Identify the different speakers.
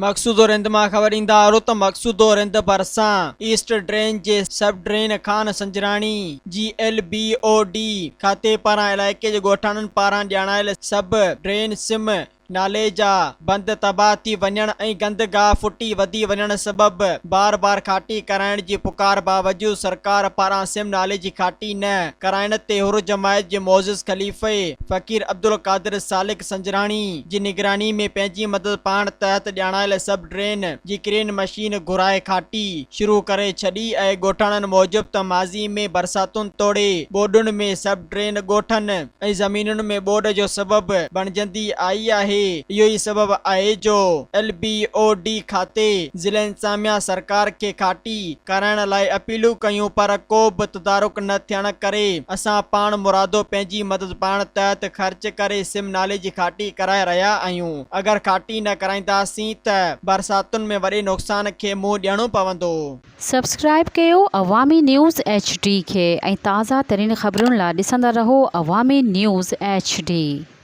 Speaker 1: مقصودو رند مان خبر ايندا آرو ته مقصودو رند ڀرسان ايسٽ ڊرين جي سب ڊرين خان سنجراڻي جي ايل بي او ڊي کاتي پاران علائقي جي ڳوٺاڻن پاران ڄاڻايل سب ڊرين سم نالي جا بند تباهه ٿي وڃڻ ۽ گند گاهه ڦٽي وڌي وڃڻ سبب بار بار کاٽي ڪرائڻ جي پڪار باوجود سرڪار پاران سم نالي جي کاٽي نه ڪرائڻ تي حر جماعت جي معزز خليفي فقير عبدالقادر سالڪ سنجراڻي جي نگراني ۾ پنهنجي مدد پاڻ تحت ڄاڻايل سب ڊرين جي ڪرين مشين گهرائي کاٽي شروع ڪري ڇڏي ۽ ڳوٺاڻن موجب ته ماضي ۾ برساتن توڙي ٻوڏن ۾ سب ڊرين ڳوٺن ۽ زمينن ۾ ٻوڏ جو سبب بڻجندي آئي آهي، اهو ئي سبب آهي جو ايل بي او ڊي کاتي ضلعي انتظاميا سرڪار کي کاٽي ڪرائڻ لاء اپيلون ڪيون پر ڪو به تدارڪ نه ٿيڻ ڪري اسان پاڻ مرادو پنهنجي مدد پاڻ تحت خرچ ڪري سم نالي جي کاٽي ڪرائي رهيا آهيون اگر کاٽي نه ڪرائينداسين ته برساتن ۾ وڏي نقصان کي منهن ڏيڻو پوندو.
Speaker 2: سبسڪرائيب ڪيو عوامي نيوز ايڇ ڊي کي ۽ تازه ترين خبرن لا ڏسندا رهو عوامي نيوز ايڇ ڊي.